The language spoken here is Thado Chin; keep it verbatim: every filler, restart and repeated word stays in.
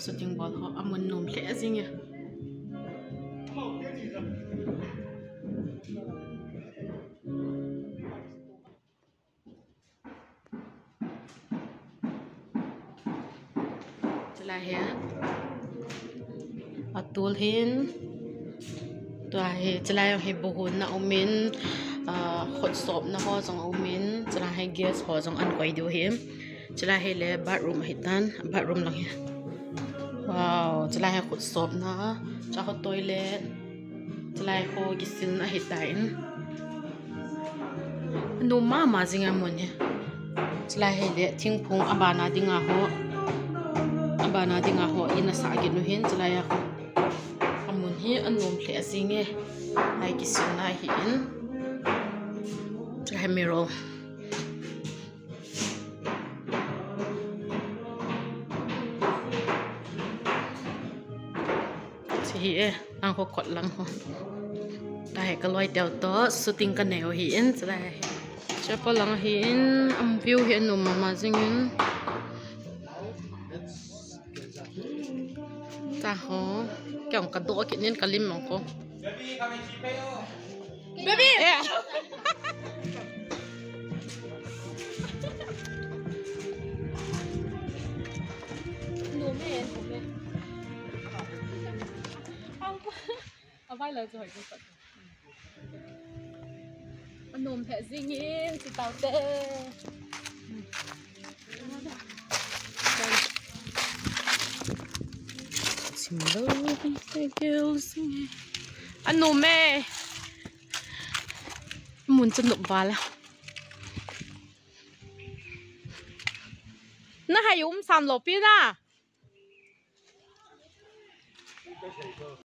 Shooting bol ho amun nom lheh jing e. Chulai hi atul hin, tua hi chulai hi buhunna umin, ah, khut sopna ho jong umin, chulai hi gas ho jong an koi diu hi. Chulai hi le bathroom ahitan, bathroom lang hi. Wow, chulai hi khut sopna, chua ho toilet. Chulai ho kisil ahitan. Nom mama jing amun hi. Chulai hi le thingphung abana dinga ho. Abana dinga ho in asah kit u hin chulai a ho. Amun hi anom lheh jing e. Lai kisilna ahin. Chulai hi mirror. Hiche hi e, lang ho kot lang ho. Tua hi kaloi teu toh shooting kanei u ahin, chulai hi. Chapa lang ahin, am view hi anom mama jing in. Tua ho, kei jong kadoh kit in kalim mong ko. Baby! Eh. Anom lheh jing in, chutau te. Sim lo, girls. Anom e. Mun chu nop val a. Na hai um sam lo pi na.